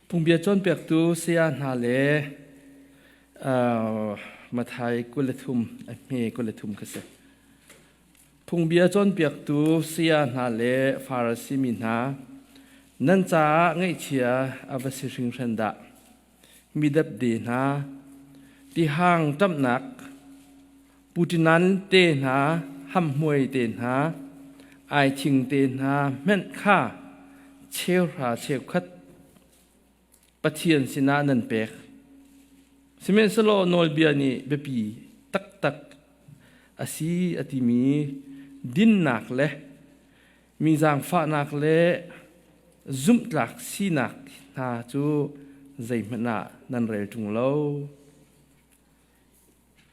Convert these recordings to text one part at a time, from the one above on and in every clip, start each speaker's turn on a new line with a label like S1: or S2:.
S1: Phungbia cawnpiaktu saya hna le Matthai 23 a hme 23 kha si. Phungbia cawnpiaktu saya hna le Farasi mi hna, nan caah ngaihchia a va si hringhran dah! Mi depde hna, tihang ṭamhnak, putinan te hna, hamhmuai te hna, aithing te hna hmenh kha cheuhra cheukhat Pathian sinah nan pek. Sihmanhsehlaw nawlbia nih biapi taktak a si a timi dinnak le mi zaangfahnak le zumhtlak sinak hna cu zeihmanh ah nan rel ṭung lo.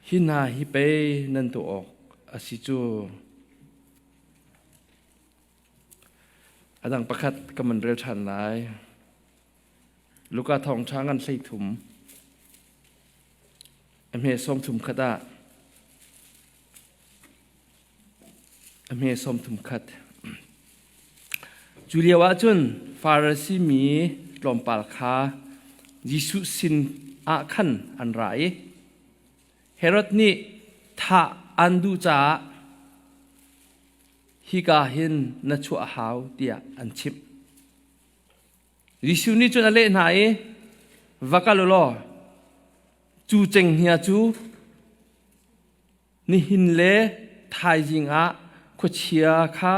S1: Hi hna hi pei nan tuah awk a si cu. A dang pakhat ka man rel ṭhan lai. Luka thawngṭha ngan 13 a hme 31 ah a hme 31. Cu lio ah cun Farasi mi tlawmpal kha Jesuh sin ah khan an ra i Herod nih thah an duh caah hika hin na chuah a hau tiah an chimh. Jesuh nih cun a leh hna i, Va kal u law cu cenghngia cu nihin le thaizing ah khuachia kha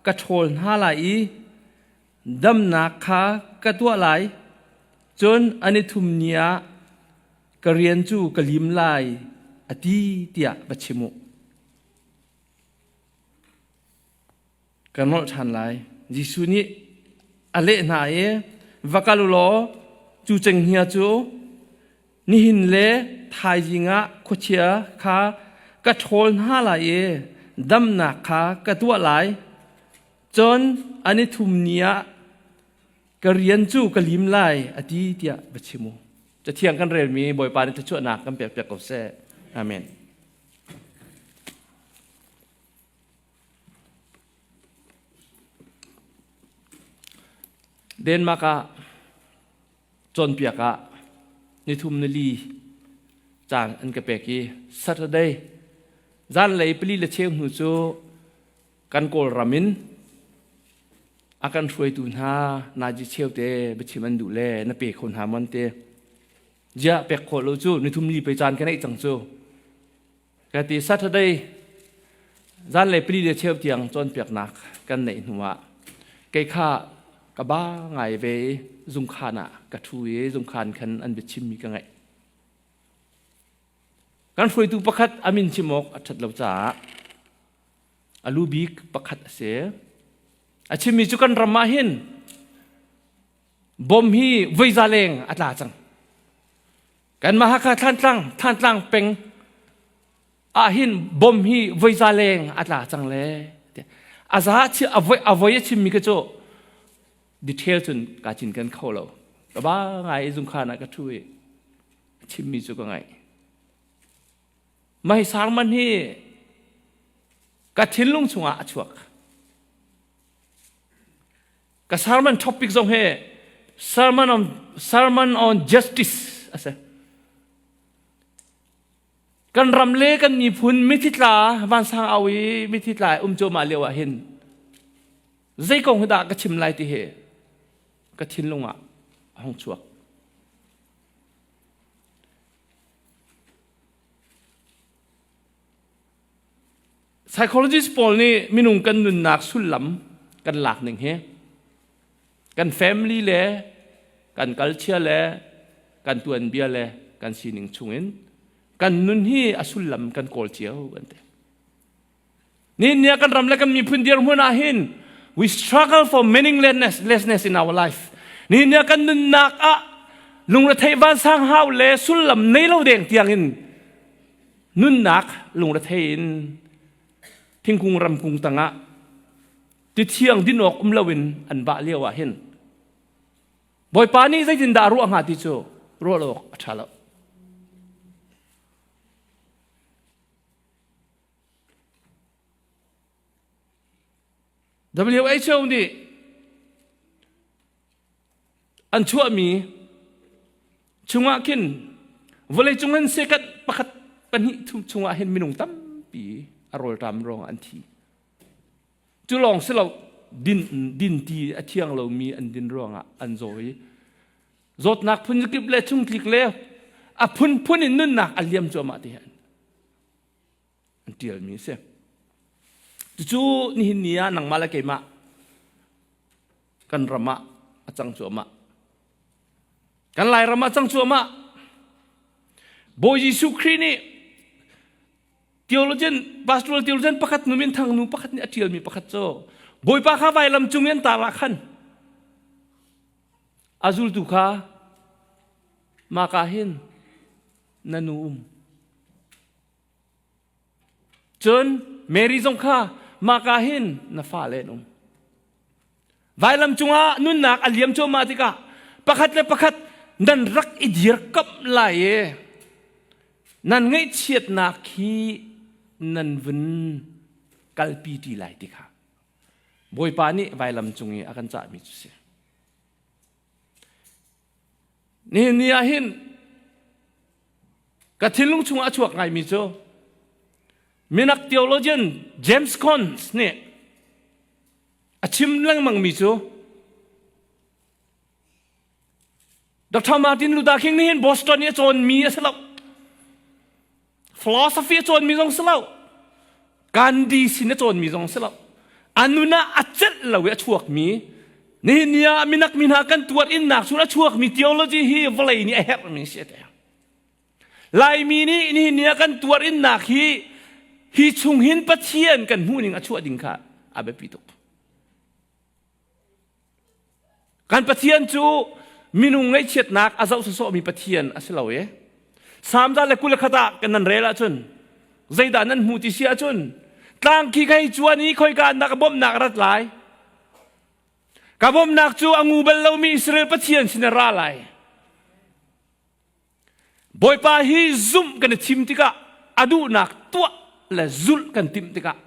S1: ka ṭhawl hna lai i damnak kha ka tuah lai, cun an i thum ni ah ka rian cu ka lim lai, a ti tiah va chim u. Ka nolh ṭhan lai. Jesuh nih a leh hna i, Va kal u law cu cenghngia cu nihin le thaizing ah khuachia kha ka ṭhawl hna lai i damnak kha ka tuah lai. Cun an i thum ni ah ka rian cu ka lim lai, a ti tiah va chim u. Cathiang kan relmi Bawipa nih thluachuahnak kan pekpiak ko seh. Amen. Denmark ah cawnpiak ah nithum nili caan an ka pek i Saturday zanlei pali le cheu hnu cu kan Kawlram in a kan hruaitu hna naji cheu te biachim an duh le na pe kho hna mon te ziah pek khawh lo cu nithum li pe caan ka neih cang cu Ka ti Saturday zanlei pali le cheu tiang cawnpiaknak kan neih hnuah kei kha ka ba ngai ve i zungkhan ah ka ṭhu i zungkhan khan an biachimmi ka ngaih. Kan hruaitu pakhat a min chim awk a ṭhat lo caah a lu bik pakhat a si. A chimmi cu kan ram ah hin bom hi voi za leng a tla cang. Kanmah Hakha Thlantlang Thlantlang peng ah hin bom hi voi za leng a tla cang le a za chi a voi a voi a chimmi ka cu detail cun ka cin kan kho lo ka ba ngai zungkhan ah ka thu i chimmi cu ka ngaih mai sarman hi ka thinlung chungah a chuak Ka sermon topic zong hi sermon on sermon on justice a si. Kan ram le kan miphun mithi tla vansang au i mithi tla um cuahmah lio ah hin zei kong hi dah ka chim lai ti hi ka thinlung ah a hung chuak. Psychologist pawl nih minung kan nunnak sullam kan lak ning hi kan family le kan culture le kan tuanbia le kan sining chungin kan nun hi a sullam kan kawl cio kan ti. Ni nia kan ram le kan miphun dirhmun ah hin we struggle for meaninglessness in our life. Ni nia kan nunnak ah lungretheih vansang hau le sullam nei lo deng tiang in nunnak lungrethei in thingkung ramkung tangah ti thiang din awk um loin an vah lio ah hin Bawipa nih zeitindah a ruah hnga ti cu ruah lo awk a ṭha lo. WHO nih an chuahmi Chungah khin vawleicung in second pakhat pahnih thum chungah hin minung tampi a rawlṭam ruangah an thi. Cu lawng si lo din din ti a thiang lomi an din ruangah an zaw i zawtnak phun kip le chungtlik le a phunphun in nunnak a liam cuahmah ti an an ṭialmi a si. Cucu nihin ni ah nangmah le keimah kan ram ah a cang cuahmah. Kan Lairam ah cang cuahmah. Bawi Jesuh Khrih nih theologian, pastoral theologian pakhat nu minthang nu pakhat nih a ṭialmi pakhat cu Bawipa kha vailam cung in tar ah khan a zultu kha maka hin na nu um. Cun Mary zong kha maka hin na fale an um. Vailam cungah nunnak a liam cuahmah tikah pakhat le pakhat nan rak i dirkamh lai i nan ngaihchiatnak hi nan vun kalpi ṭi lai ti kha Bawipa nih vailam cung i a kan cahmi cu si. Nihin ni ah hin Ka thinlung chungah a chuak ngaimi cu minak theologian James Cons nih a chim lengmangmi cu Dr. Martin Luther King nih hin Boston i a cawnmi a si lo. Philosophy a cawnmi zong si lo. Gandhi sin a cawnmi zong si lo. A nun ah a celh lo i a chuakmi nihin ni ah minak mi hna kan tuar innak chung a chuakmi theology hi vawlei nih a herhmi si a ti. Laimi nih nihin ni ah kan tuar innak hi hi chung hin Pathian kan hmuh ning a chuah ding kha a biapi tuk. Kan Pathian cu minung ngaihchiatnak a zoh sawsawhmi Pathian a si lo i Salm 121 ah kan nan rel ahcun zeidah nan hmu ti si ahcun tlang khi ka hei cuan i khoika na ka bawmhnak a rat lai. Ka bawmhnak cu a ngu bal lomi Israel Pathian sin a ra lai. Bawipa hi zumh kan i thim tikah a duhnak tuah le zulh kan timh tikah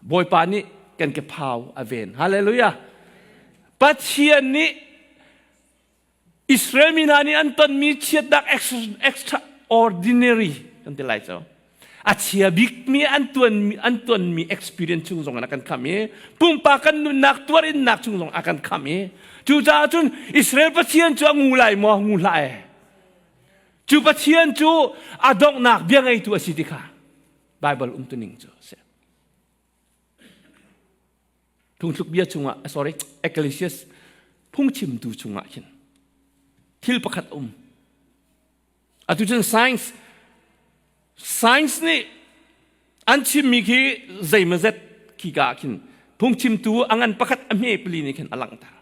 S1: Bawipa nih kan kephau a ven. Hallelujah. Pathian nih Israel mi hna nih an tonmi chiatnak extraordinary kan ti lai cu. A chia bikmi an tuanmi an tuanmi experience chung zong in a kan khamh i pumpak kan nunnak tuarinnak chung zong a kan khamh i cucaah cun Israel Pathian cu a ngu lai maw ngu hlah e cu Pathian cu a donghnak bia ngeitu a si ti kha Bible umtuning cu a si. Phungthluk bia chungah sorry Ecclesiastes phungchimtu chungah khin thil pakhat um Atu cun science science nih an chimmi khi zeimazet khi ka ah khin phungchimtu a ngan pakhat a hme pali nih khin a langhter.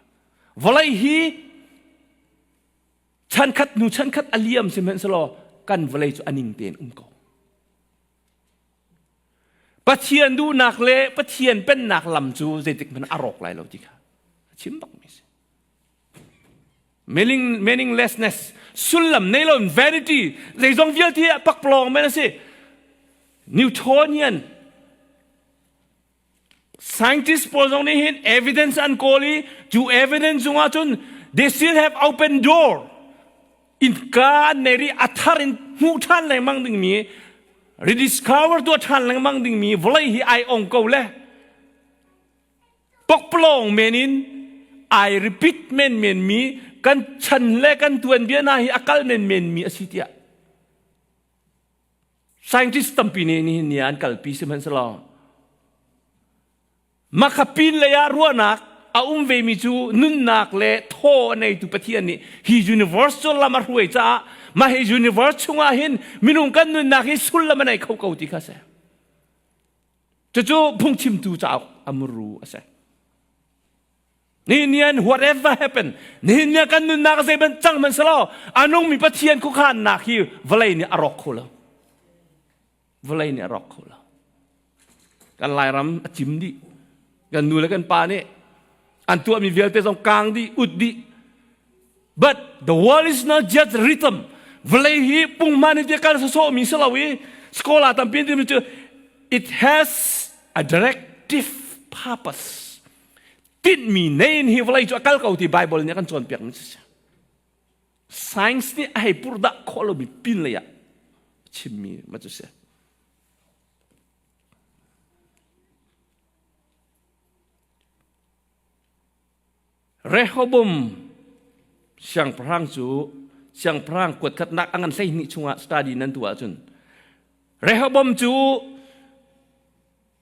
S1: Vawlei hi chankhat hnu chankhat a liam sihmanhsehlaw kan vawlei cu a ning tein um ko. Pathian duhnak le Pathian pennak lam cu zeitik hmanh a rawk lai lo ti kha a chim bakmi a si. Meaning, meaninglessness sullam nei lo vanity zeizong vialte ah pakpalawng men a si Newtonian scientist pawl zong nih hin evidence an kawl i cu evidence cungah cun they still have open door innka an nei rih a thar in hmuh ṭhan lengmang dingmi rediscover tuah ṭhan lengmang dingmi vawlei hi ai ong ko le Pokpalawng men in ai repeat menmen mi kan chan le kan tuanbia hna hi a kal menmen mi a si tiah scientist tampi nih nihin ni ah an kalpi sihmanhsehlaw makha pin lei ah ruahnak a um ve mi cu nunnak le thaw a neitu Pathian nih hi universe cu lam a hruai caah mah hi universe chungah hin minung kan nunnak hi sullam a nei kho ko ti kha si. Cucu phungchimtu cauk a muru a si. Nihin ni an whatever happen, nihin ni kan nunnak zei ban cang man selaw, a nungmi Pathian khuakhannak hi vawlei nih a rawk kho lo. Vawlei nih a rawk kho lo. Kan Lairam a cim dih. Kan nu le kan pa nih an tuahmi vialte zong kang dih, ut dih. But the world is not just rhythm. Vawlei hi pungman in kal sawsawhmi si lo i scholar tampi an cu it has a directive purpose. Tinhmi nei in hi vawlei cu a kal ko ti Bible nih a kan cawnpiak mi si. Science nih a hei purhdah khawh lomi pin lei ah chimmi ma cu si. Rehoboam siangpahrang cu siangpahrang kuatkhatnak a ngan 12 chungah study nan tuah ahcun Rehoboam cu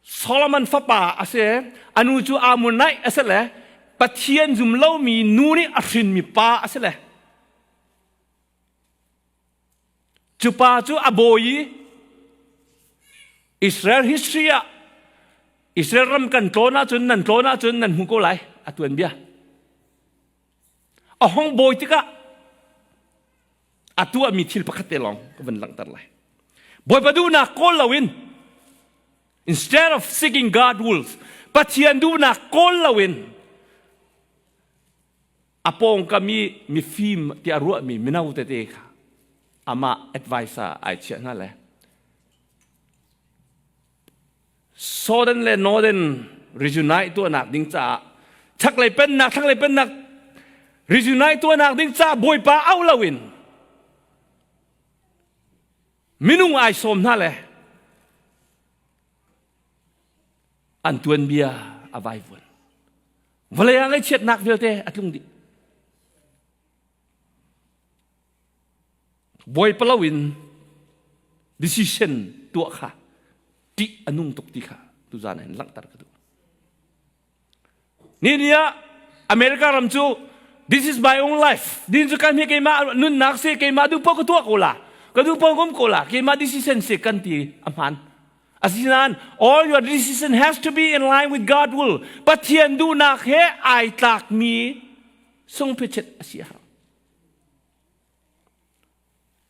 S1: Solomon fapa a si a nu cu Ammonite a si le Pathian zum lomi nu nih a hrinmi pa a si le Cu pa cu a bawi i Israel history ah Israel ram kan tlawn ahcun nan tlawn ahcun nan hmu ko lai a tuan bia. A hong bawi tikah a tuahmi thil pakhat te lawng ka vun langhter lai. Bawipa duhnak kawl loin instead of seeking God rules Pathian duhnak kawl loin a pawngkam i mifim tiah ruahmi mino tete kha amah advisor ai chiah hna le Southern le Northern reunite tuahnak ding caah chaklei pennak thlanglei pennak reunite tuahnak ding caah Bawipa auh loin minung ai sawm hna le an tuanbia a vaivuan Vawlei ah ngaihchiatnak vialte a tlung dih. Bawipa loin decision tuah kha ṭih a nung tuk ti kha tuzan ah hin langhter ka duh. Ni ni ah America ram cu this is my own life. Din cu kan hi keimah nunnak si keimah duh paoh ka tuah ko la. Ka duh paoh ka um ko la. Keimah decision si kan ti a hmaan. Asinain all your decision has to be in line with God will. Pathian duhnak he ai tlakmi sungphichit a si a hau.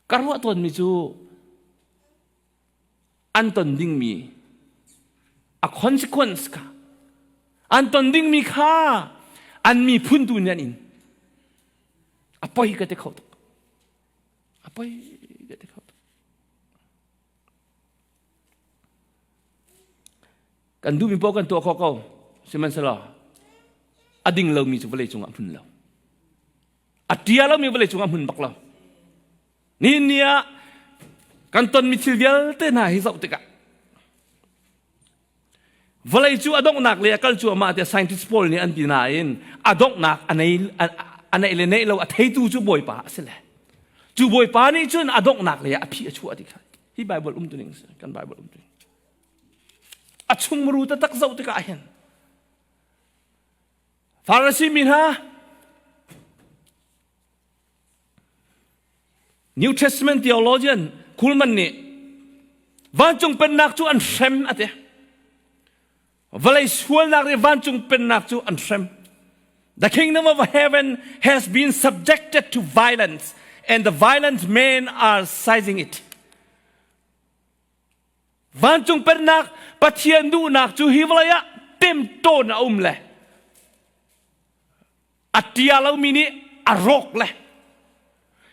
S1: Ka ruah tawnmi cu an ton dingmi a consequence kha an ton dingmi kha an miphun tu nih an in a poi ka ti kho tuk a poi ka ti kho tuk Kan duhmi paoh kan tuah khawh ko. Sihmanhsehlaw a ding lomi cu vawlei cungah hmun lo. A ṭia lomi vawlei cungah hmun bak lo. Nihin ni ah kan tonmi thil vialte hna hi zoh tikah vawlei cu a donghnak lei a kal cuahmah tiah scientist pawl nih an ti nain a donghnak a nei a neih le neih lo a theitu cu Bawipa a si le. Cu Bawipa nih cun a donghnak lei ah a phi a chuah ti kha hi Bible um tuning kan Bible um tuning a chungmuru taktak zoh tikah hin Farasi mi hna New Testament theologian Kuhlman nih vancung pennak cu an hrem a ti vawlei sualnak nih vancung pennak cu an hrem The kingdom of heaven has been subjected to violence and the violent men are seizing it. Vancung pennak Pathian duhnak cu hi vawlei ah temtawn a um le a tia lomi nih a rawk le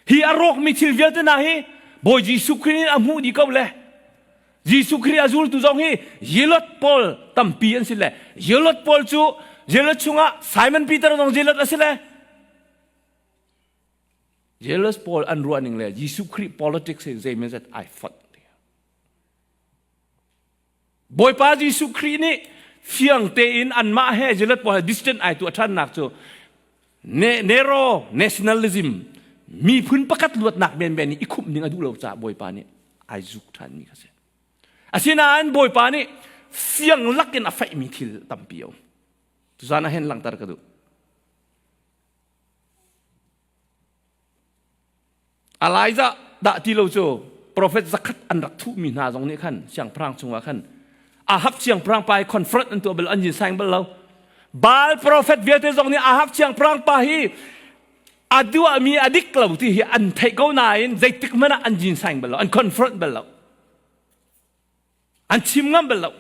S1: hi a rawkmi thil vialte hna hi Bawi Jesuh Khrih nih a hmuh dih ko le Jesuh Khrih a zultu zong hi Zealot pawl tampi an si le Zealot pawl cu Zealot chungah Simon Peter zong Zealot a si le Zealot pawl an ruah ning le Jesuh Khrih politics hi zeimazat ai fonh. Bawipa Jesuh Khrih nih fiang tein anmah he Zealot pawl he distant ai tuah ṭhannak cu Nero nationalism miphun pakhat luatnak menmen i khumh ding a duh lo caah Bawipa nih ai zuk ṭhanmi kha si. Asinain Bawipa nih fiang lakin a faihmi thil tampi a um. Tuzan ah hin langhter ka duh. Elijah dah ti lo cu profet zakhat an rak thuhmi hna zong nih khan siangpahrang chungah khan Ahab siangpahrang pa hi confront an tuah bal an yin saing bal lo. Baal profet vialte zong nih Ahab siangpahrang pa hi a duahmi a dik lo ti hi an theih ko nain zeitik hmanh ah an yin saing bal lo an confront bal lo an chim ngam bal lo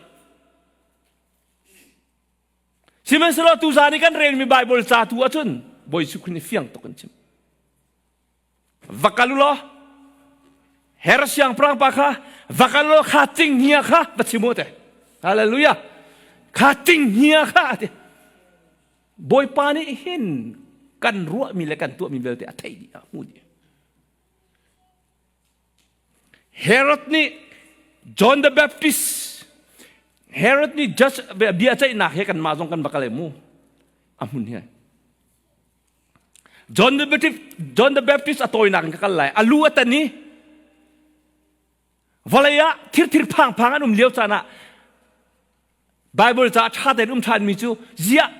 S1: sihmanhsehlaw tuzan i kan relmi Bible ca tu ahcun Bawi Jesuh Khrih nih fiang tuk in chim va kal u law Herod siangpahrang pa kha va kal law kha cinghngia kha va chim u te hallelujah kha cinghngia kha ati Bawipa nih hin kan ruahmi le kan tuahmi vialte a theih dih a hmuh dih. Herod nih John the Baptist Herod nih judge bia ceihnak he kanmah zong kan va kal mu a hmun hi John the Baptist John the Baptist a tawinak in ka kal lai a lu a tan i vawlei ah thirthir phangphang an um lio caan ah Bible ca ṭha tein um ṭhanmi cu ziah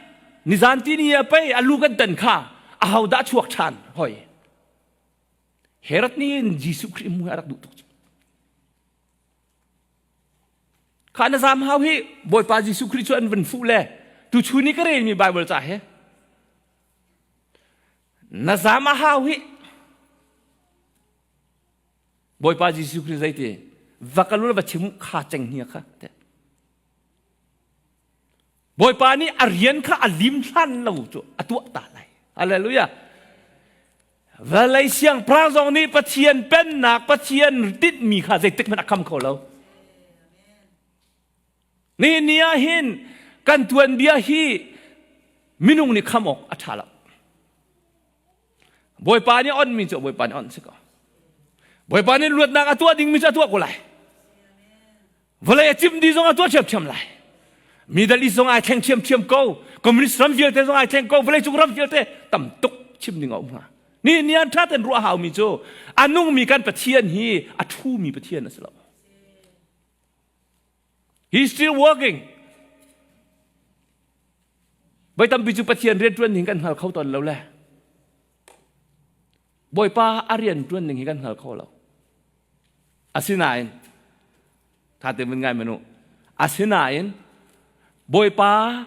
S1: nizan ti ni ah pei a lu kan tan kha aho dah chuak ṭhan hoi Herod nih Jesuh Khrih hmu hi a rak duh tuk cu. Kha na zam hau hi Bawipa Jesuh Khrih cu an vun fuh le tuchun i ka relmi Bible ca he na zam a hau hi Bawipa Jesuh Khrih zeiti va kal va chim kha ceng hnia kha te Bawipa nih a rian kha a lim hlan lo cu a tuah ta lai. Hallelujah. Vawlei siangpahrang zong nih Pathian pennak, Pathian tinhmi kha zeitik hmanh a kham kho lo. Nihin ni ah hin kan tuanbia hi minung nih kham awk a ṭha lo. Bawipa nih onmi cu Bawipa nih on si ko. Bawipa nih luatnak a tuah dingmi cu a tuah ko lai. Vawlei a cimh dih zong a tuah ṭhiamṭhiam lai. Middle East zong ai thleng ṭhiamṭhiam ko. Communist ram vialte zong ai thleng ko. Vawleicung ram vialte tam tuk chim ding a um hnga. Ni ni an ṭha ten ruah haumi cu a nungmi kan Pathian hi a ṭhumi Pathian a si lo. He's still working. Voi tampi cu Pathian rianṭuan ning kan hngal kho tawn lo le. Bawipa a rianṭuan ning hi kan hngal kho lo. Asinain, ṭha tein vun ngai manu. Asinain, Bawipa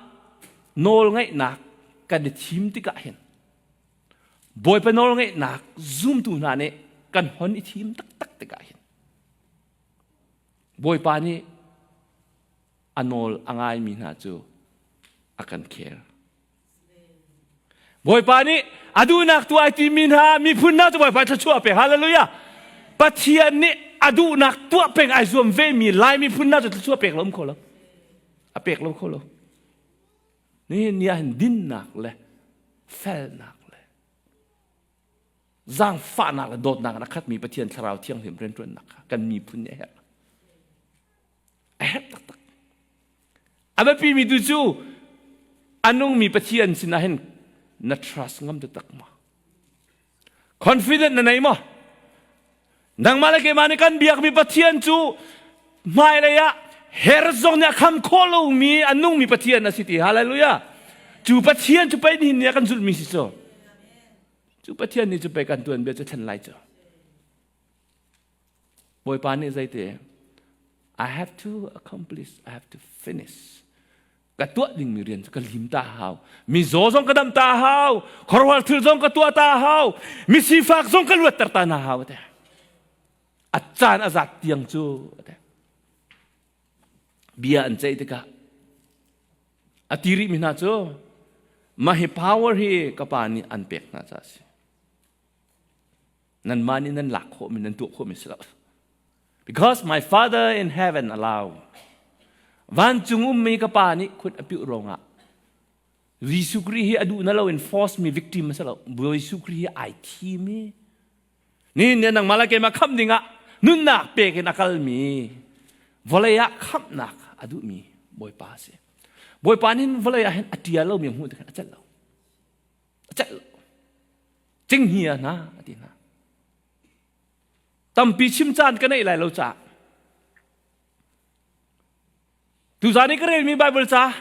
S1: nawlngaihnak kan i thim tikah hin Bawipa nawlngaihnak zumtu hna nih kan hon i thim taktak tikah hin Bawipa nih a nawl a ngaimi hna cu a kan khel. Bawipa nih a duhnak tuah ai timi hna miphun hna cu Bawipa thluachuah a pek. Hallelujah. Pathian nih a duhnak tuah peng ai zuam vemi Lai miphun hna cu thluachuah pek lo um kho lo. A pek lo kho lo. Nihin ni ah hin dinnak le felnak le zaangfahnak le dawtnak in a khatmi Pathian Thlarau Thianghlim rianṭuannak kha kan miphun nih a herh. A herh taktak. A biapimi tu cu a nungmi Pathian sinah hin na trust ngam taktak maw? Confident na nei maw? Nangmah le keimah nih kan biakmi Pathian cu hmailei ah Herod zong nih a kham khawh lomi a nungmi Pathian a si ti. Hallelujah. Cu Pathian cu pei nihin ni ah kan zulhmi si cu. Cu Pathian nih cu pei kan tuanbia cu thlen lai cu. Bawipa nih zeiti I have to accomplish, I have to finish. Ka tuah dingmi rian cu ka lim ta hau. Mizaw zong ka dam ta hau. Khuaruahhar thil zong ka tuah ta hau. Mi sifak zong ka luatter ta hna hau. Te. A caan a zat tiang cu. Te. Bia an ceih tikah a ti rihmi hna cu mah hi power hi ka pa nih an pek hna ca a si. Nanmah nih nan lak khawhmi nan tuah khawhmi si lo. Because my father in heaven allow. Vancung ummi ka pa nih khut a piuh ruangah Jesuh Khrih hi a duh na lo in force mi victim a si lo. Jesuh Khrih hi ai thim i ni ne nangmah le keimah khamh dingah nunnak pek in a kalmi vawlei ah khamhnak a duhmi Bawipa a si. Bawipa nih vawlei ah hin a ṭial lomi hmuh tikah a celh lo. A celh lo. Cinghngia hna a ti hna. Tampi chim caan ka neih lai lo caah. Tuzaan i ka relmi Bible ca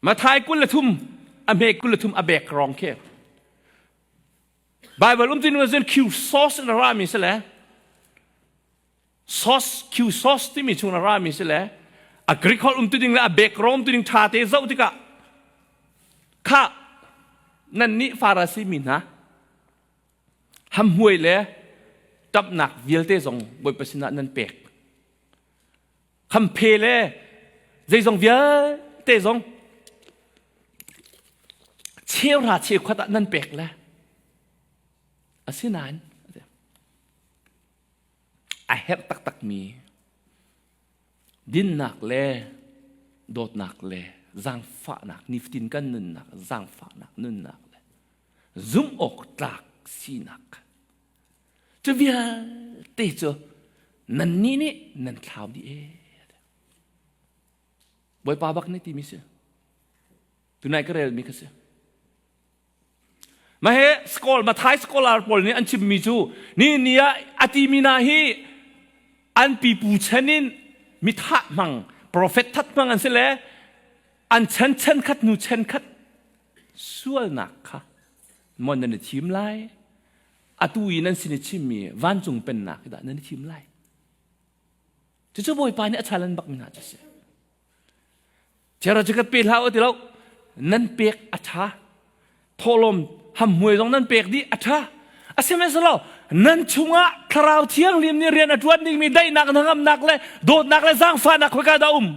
S1: Mathai 23 a hme 23 a background khi Bible um tin cun Q source in a rami si le Source Q source timi chung a rami si le a Greek holh um tu ding le a background tu ding ṭha te zoh tikah kha nan nih Farasi mi hna hamhmuai le ṭapnak vialte zong Bawipa sinah nan pek khamphe le zeizong vialte zong cheuhra cheukhat ah nan pek le asinain a herh taktakmi dinnak le dawtnak le zaangfahnak nifatin kan nunnak zaangfahnak nunnak le zumh awk tlak sinak. Cu vialte cu nannih nih nan thlau dih ee. Bawipa bak nih timi si. Tunai ka relmi kha si. Mahe scholar, Mathai scholar pawl nih an chimmi cu ni ni ah a timi hna hi an pipu chan in mithah hmang prophet that hmang an si le an chan chan khat hnu chan khat sualnak kha mon nan i thim lai atu i nan sin i chimmi vancung pennak dah nan i thim lai cucu bawipa nih a chalan bakmi hna cu si Thiara cu ka pe hlah u ti lo. Nan pek a ṭha. Thawhlawm hamhmuai zong nan pek dih a ṭha. Asihmanhsehlaw nan chungah Thlarau Thianghlim nih rian a ṭuan dingmi daihnak, hnangamnak le dawtnak le zaangfahnak khoika dah um?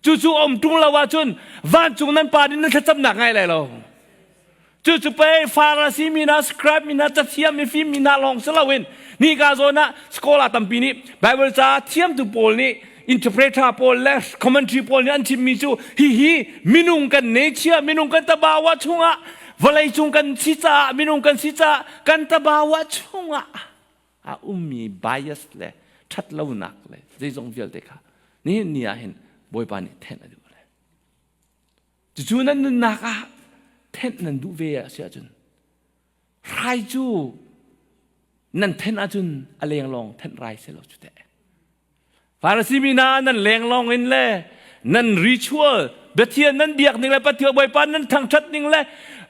S1: Cucu um ṭung lo ahcun vancung nan Pa nih nan thlacamnak ngai lai lo. Cucu pei Farasi mi hna, scribe mi hna, cathiam mifim mi hna lawng si loin nika zawn ah scholar tampi nih Bible ca thiamtu pawl nih interpreter pawl le commentary pawl nih an chimmi cu hihi minung kan nature minung kan tabawa chungah vawleicung kan si caah minung kan si caah kan tabawa chungah a ummi bias le ṭhatlonak le zeizong vialte kha nihin ni ah hin Bawipa nih thenh a duh le Cucu nan nunnak ah thenh nan duh ve a si ahcun hrai cu nan thenh ahcun a lenglawng thenh rai si lo cu teh. Farasi mi hna nan lenglawng in le nan ritual Pathian nan biak ning le Pathian Bawipa nan thangṭhat ning le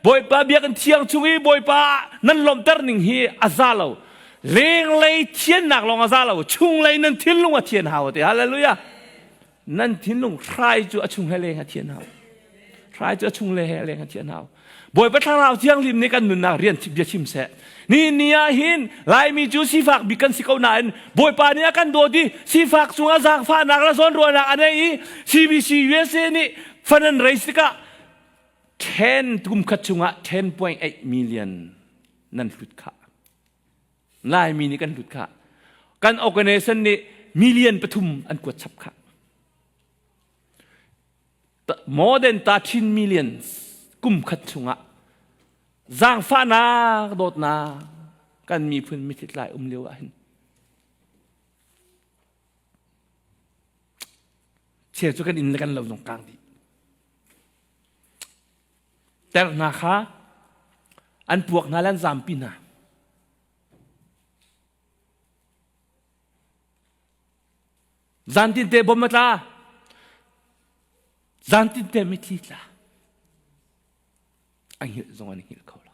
S1: Bawipa biakinn thiang chung i Bawipa nan lawmhter ning hi a za lo. Lenglei thiannak lawng a za lo. Chunglei nan thinlung a thian hau te. Hallelujah. Nan thinlung hrai cu a chung he leng a thian hau. Hrai cu a chung le he leng a thian hau. Bawipa Thlarau Thianghlim nih kan nunnak rian bia chim seh. Ni ni ah hin Laimi cu sifak bik kan si ko nain Bawipa nih a kan dawt i sifak cungah zaangfahnak le zawnruahnak a nei i CBC USA nih fund an raise tikah 10 kum khat chungah 10.8 million nan hlut khah. Laimi nih kan hlut khah. Kan organization nih million pathum an kuat chap khah. More than 13 millions kum khat chungah zaangfahnak dawtnak kan miphun mithitlai um lio ah hin cheu cu kan inn le kan lo zong kang dih ter hna kha an puak hna le an zampi hna. Zantin te bom a tla. Zantin te mitthli tla. An hngilh zong an hngilh kho lo.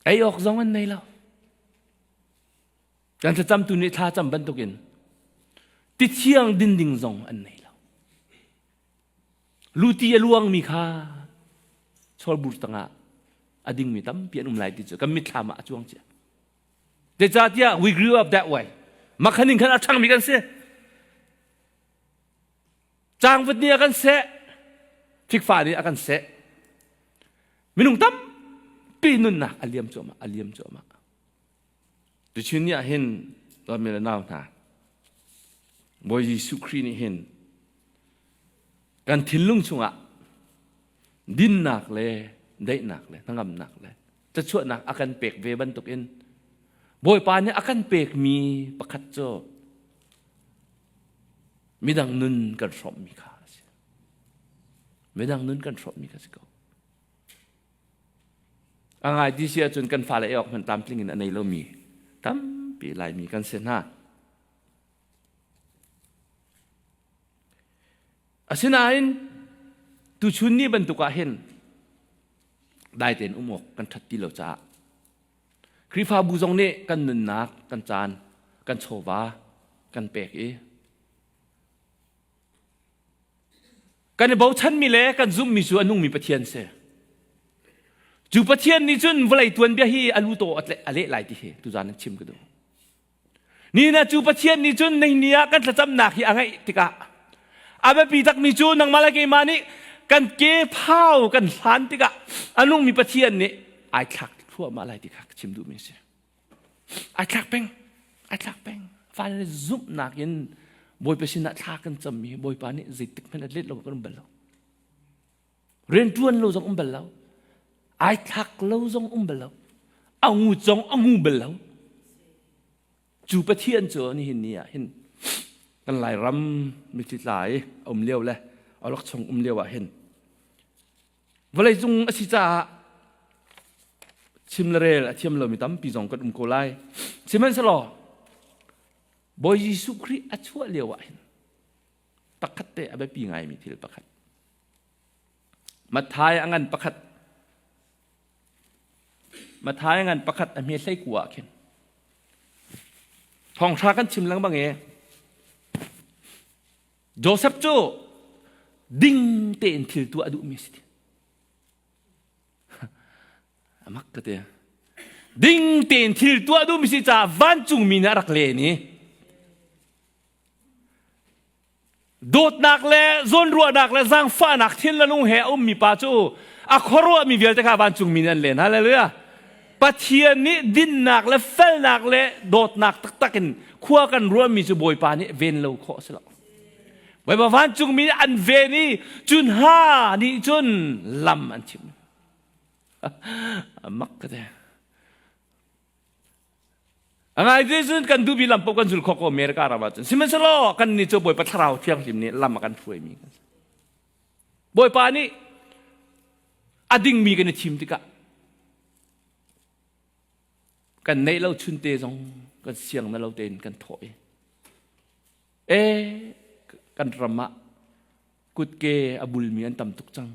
S1: Ei awk zong an nei lo. Kan thlacamtu nih thla cam bantukin ti thiang din ding zong an nei lo. Luti a luangmi kha chawlbur tangah a dingmi tampi an um lai ti cu kan mitthlam ah a cuang cia. Zeicahtiah we grew up that way. Makhan in khan a ṭhangmi kan si. Cangvut nih a kan seh. Fikfa nih a kan seh. Minung tampi nunnak a liam cuahmah, a liam cuahmah. Tuchun ni ah hin dawtmi le nau hna, Bawi Jesuh Khrih nih hin kan thinlung chungah dinnak le daihnak le hnangamnak le cachuahnak a kan pek ve bantukin Bawipa nih a kan pekmi pakhat cu midang nun kan hrawmmi kha a si. Midang nun kan hrawmmi kha si ko. A ngai ti si ahcun kan fale ei awk hmanh tlamtling in a nei lomi tampi Laimi kan si hna. Asinain tuchun ni bantuk ah hin dai tein um awk kan ṭhat ti lo caah Khrihfabu zong nih kan nunnak, kan caan, kan chawva kan pek i Kan i bochanmi le kan zumhmi cu a nungmi Pathian si. Cu Pathian nih cun vawlei tuanbia hi a lu taw a leh lai ti hi tuzan in chim ka duh. Ni na cu Pathian nih cun ni ah kan thlacamnak hi a ngaih tikah a biapi takmi cu nangmah le keimah nih kan ke phau kan hlan tikah a nungmi Pathian nih ai thlak thluahmah lai ti kha ka chim duhmi a si. Ai thlak peng, ai thlak peng. Fale zumhnak in Bawipa sinah thla kan cammi Bawipa nih zeitik hmanh a let lo kan um bal lo. Rianṭuan lo zong um bal lo. Ai thlak lo zong um bal lo. A ngu zong a ngu bal lo. Cu Pathian cu nihin ni ah hin kan Lairam mithi tla i a um lio le awlokchong um lio ah hin vawleicung a si caah chim le rel a thiam lomi tampi zong kan um ko lai. Sihmanhsehlaw Bawi Jesuh Khrih a chuah lio ah hin pakhat te a biapi ngaimi thil pakhat Matthai a ngan pakhat Matthai ngan pakhat a hme hlei ku ah khin thawngṭha kan chim lengmang i Joseph cu ding tein thil tuah a duhmi a si. Amak ka ti. Ding tein thil tuah duhmi si caah vancungmi nih a rak len i Dawtnak le zawnruahnak le zaangfahnak thin le lung he a ummi pa cu a khuaruahmi vialte kha vancungmi nih an len. Hallelujah. Pathian nih dinnak le felnak le dawtnak taktak in khua kan ruahmi cu Bawipa nih ven lo khawh a si lo. Bawipa vancungmi nih an ven i cun ha nih cun lam an chimh. Mak ka te. A ngai cun kan duhmi lam paoh kan zul khawh ko America ram ahcun. Sihmanhsehlaw kan nih cu Bawipa Thlarau Thianghlim nih lam a kan hruaimi kan si. Bawipa nih a dingmi kan i thim tikah kan neih lo chunte zong kan siang na lo tein kan thawh i e kan ram ah kutke a bulmi an tam tuk cang.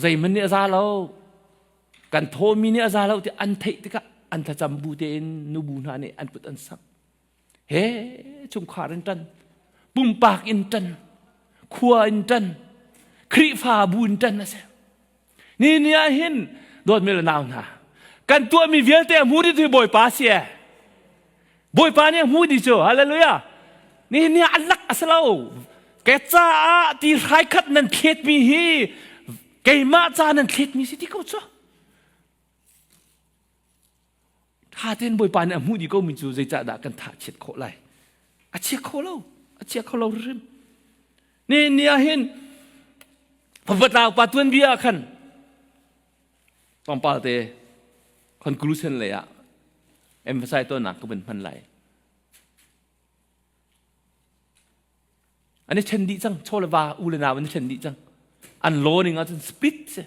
S1: Zeihmanh nih a za lo. Kan thawmi nih a za lo ti an theih tikah an thlacam bu tein nubu hna nih an kut an sak. He chungkhar in ṭan, pumpak in ṭan, khua in ṭan, Khrihfabu in ṭan a si. Ni ni ah hin dawtmi le nau hna, kan tuahmi vialte a hmu dih Bawipa si e. Bawipa nih a hmu dih cu. Hallelujah. Nihin ni ah a lak a si lo. Ke caah ti hrai khat nan thletmi hi keimah ca nan thletmi si ti ko cu. Tha tein Bawipa nih a hmuh dih ko mi cu zeicah dah kan tha chiat khawh lai? A chia kho lo. A chia kho lo hrim. Nihin ni ah hin Favatlau pa tuanbia ah khan tlawmpal te conclusion lei ah emphasize tawnnak ka vun hman lai. An i ṭhen dih cang, chaw le va, u le nau an i ṭhen dih cang. An law ning ahcun split si.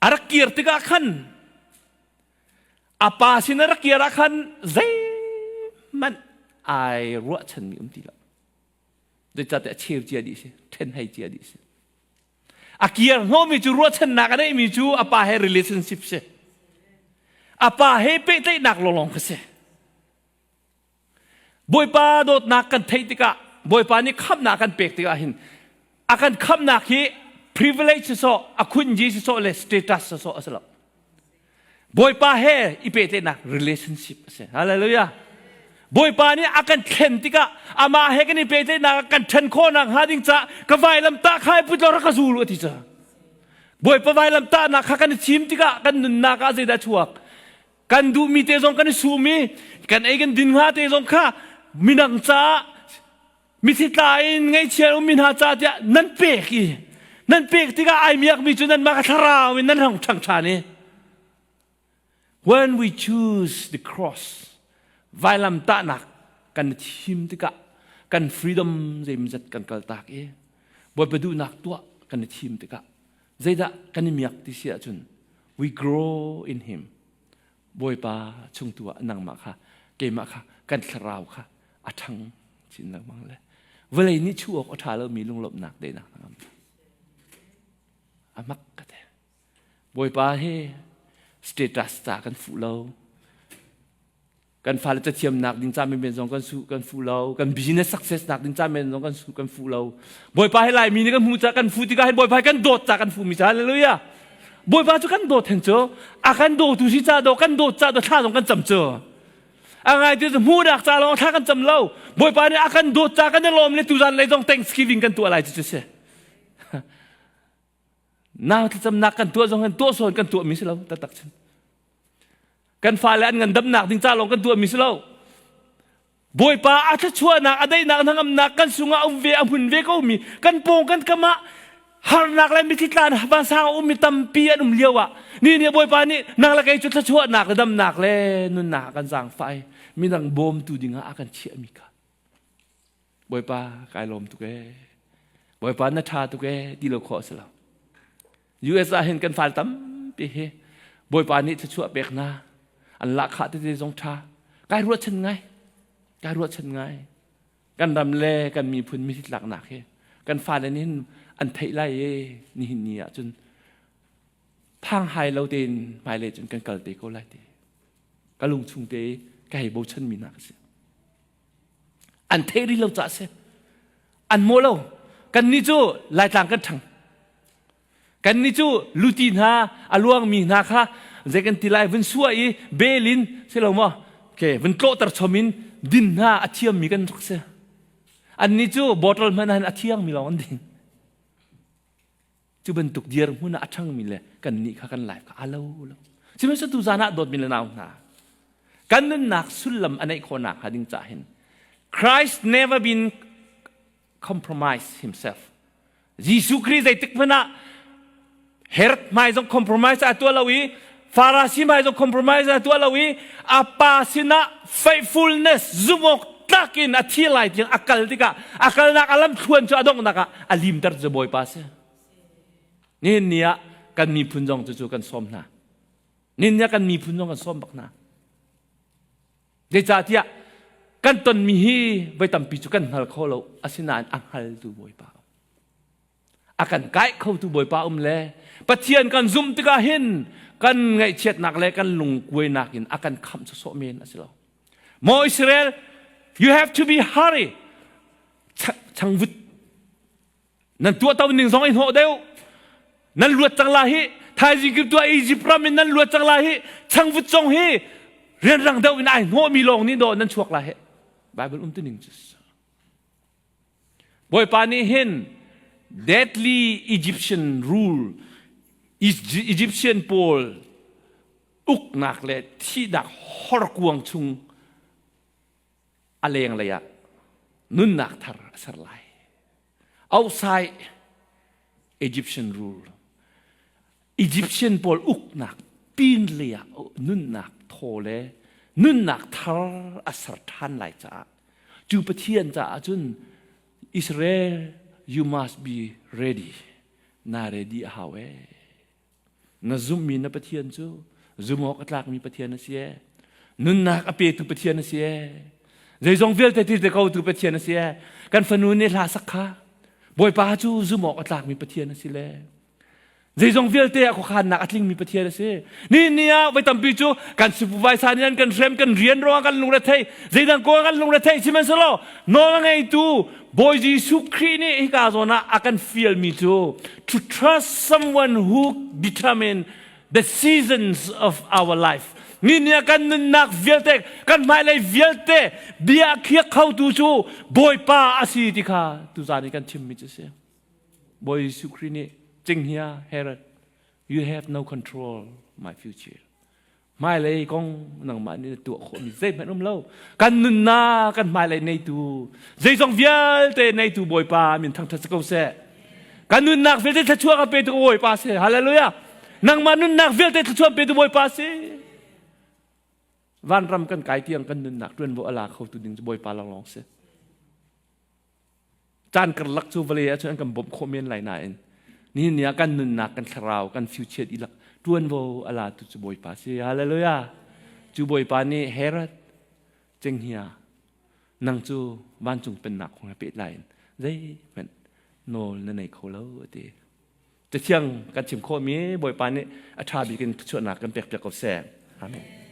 S1: A rak kir tikah khan a pa sin a rak kir ah khan zeihmanh ai ruahchanmi um ti lo. Zeicahtiah a cheu cia dih si, ṭhen hei cia dih si. A kir hnawhmi cu ruahchannak a neihmi cu a pa he relationship si. A pa he pehtlaihnak lawnglawng kha si. Bawipa dawtnak kan theih tikah Bawipa nih khamhnak kan pek tikah hin a kan khamhnak hi privilege sisawh, a khunji sisawh le status sisawh a si lo. Bawipa he i pehtlaihnak relationship a si. Hallelujah. Bawipa nih a kan thlen tikah amah he kan i pehtlaihnak kan ṭhen khawhnak hnga ding caah ka vailam tah kha i put law rak ka zul u a ti ca. Bawipa vailam tahnak kha kan i thim tikah kan nunnak ah zeidah chuak? Kan duhmi te zong kan i sum i kan ei kan din hnga te zong kha midang caah mithi tla in ngaihchia ummi hna ca tiah nan pek i nan pek tikah ai miakmi cu nanmah ka thlarau in nan hong ṭhang ṭhan i when we choose the cross vailam tahnak kan thim tikah kan freedom zeimzat kan kaltak i Bawipa duhnak tuah kan i thim tikah zeidah kan i miak ti si ahcun we grow in him Bawipa chung tu ah nangmah kha keimah kha kan thlarau kha a ṭhang chin lengmang le vawlei nih chuh awk a ṭha lomi lunglawmhnak dehnak na ngam a mak ka te Bawipa hi status ca kan fuh lo kan fale cathiamnak ding ca men zong kan su kan fuh lo kan business success nak ding ca men zong kan su kan fuh lo Bawipa hi Laimi nih kan hmu ca kan fuh tikah hin Bawipa hi kan dawt ca kan fuh mi ca hallelujah Bawipa cu kan dawt hen cu a kan dawtu si ca do kan dawt ca do thla zong kan cam cu A ngai ti cu hmuhnak ca lawng thla kan cam lo. Bawipa nih a kan dawt ca kan i lawm le tuzan lei zong Thanksgiving kan tuah lai cu si. Nau thlacamnak kan tuah zong kan tuah sawn kan tuah mi si lo taktak cun. Kan fale an ngandamnak ding ca lawng kan tuah mi si lo. Bawipa a thluachuahnak a daihnak hnangamnak kan sungah um ve a hmun ve ko mi kan pawng kan kam ah. Harnak le mitthli tla vansang a ummi tampi an um lio ah ni nih Bawipa nih nang le kei cu thluachuahnak le damnak le nunnak a kan zaangfah i midang bawmtu dingah a kan chiahmi kha Bawipa kai lawm tuk ee. Bawipa na ṭha tuk ee ti lo khawh a si lo. US ah hin kan fal tampi hi Bawipa nih thluachuah pek hna an lahkhah tete zong ṭha kai ruahchan ngai kai ruahchan ngai kan ram le kan miphun mithitlaknak hi kan fale nih hin an theih lai i nihin ni ah cun phang hai lo tein hmailei cun kan kal te ko lai ti ka lung chung te ka hei bochan mi hna ka si an theih rih lo ca si an maw lo kan nih cu laitlang kan ṭhang Kan nih cu luti hna a luangmi hna kha zei kan ti lai vun suah i bel in si lo maw okay, vun tlawhter chom in din hna a thiammi kan rak si. Annih cu bottle hmanh ah a thiangmi lawng an ding. Cu bantuk dirhmun ah a ṭhangmi le kan nih kha kan life kha a lo lo. Sihmanhsehlaw tu zan ah dawtmi le nau hna kan nunnak sullam a neih khawhnak hnga ding cah hin Christ never been compromise himself. Jesuh Khrih zeitik hmanh ah Herod hmai zong compromise a tuah lo i Farasi hmai zong compromise a tuah lo i a pa sinah faithfulness zumawk tlak in a thi lai tiang a kal tikah a kalnak a lamthluan cu a donghnak ah a limter cu Bawipa si. Nihin ni ah kan miphun zong cu cu kan sawm hna. Nihin ni ah kan miphun zong kan sawm bak hna. Zeicahtiah kan tonmi hi voi tampi cu kan hngal kho lo asinain a hngaltu Bawipa um. A kan kai khotu Bawipa um le Pathian kan zumh tikah hin kan ngaihchiatnak le kan lungkuainak in a kan khamh sawsawh men a si lo. Maw Israel, you have to be hurry. Changvut Nan tuahto ning zong i hnawh deuh. Nan luat cang la hi thaizing kip tuah Egypt ram in nan luat cang la hi changvut zong hi rianrang deuh in ai hnawhmi lawng nih dawh nan chuak la hi. Bible um tuning cu Bawipa nih hin deadly Egyptian rule Egyptian pawl uknak le thihnak horkuang chung a lenglei ah nunnak thar a ser lai. Outside Egyptian rule. Egyptian pawl uknak pin lei ah nunnak thaw le nunnak thar a ser ṭhan lai caah cu Pathian caah cun Israel you must be ready na ready a hau ee Na zumhmi na Pathian cu zumh awk a tlakmi Pathian a si ee. Nunnak a petu Pathian a si ee. Zeizong vialte ti te kotu Pathian a si ee. Kan fanu nih hla sak kha Bawipa cu zumh awk a tlakmi Pathian a si le. Zeizong vialte a khuakhannak a tlingmi Pathian a si. Ni ni ah voi tampi cu kan supervisor nih an kan hrem kan rian ruangah kan lungre thei zeidang kong kan lungre thei sihmanhsehlaw nawl a ngeitu Bawi Jesuh Khrih nih hika zawn ah a kan fialmi cu to trust someone who determine the seasons of our life. Ni nih kan nunnak vialte, kan hmailei vialte bia a khiak khotu cu Bawipa a si ti kha tuzaan i kan chimmi cu si. Bawi Jesuh Khrih nih cinghngia Herod, you have no control my future. Hmailei kong nangmah nih na tuah khawhmi zeihmanh um lo. Kan nunnak kan hmailei neitu, zeizong vialte neitu Bawipa min thangṭhat si ko seh. Kan nunnak vialte thluachuah kan petu Bawipa si. Hallelujah. Nangmah nunnak vialte thluachuah petu Bawipa si. Vanram kan kai tiang kan nunnak ṭuanvo a la khotu ding cu Bawipa lawnglawng si. Caan karlak cu vawlei ah cun an kan bawmh khawh men lai nain nihin ni ah kan nunnak kan thlarau kan future dihlak ṭuanvo a latu cu Bawipa si. Hallelujah. Cu Bawipa nih Herod cenghngia nang cu vancung pennak kong he pehtlai in zeihmanh nawl na nei kho lo a ti. Cathiang kan chim khawhmi Bawipa nih a ṭha bik in thuchuahnak kan pek piak ko seh. Amen.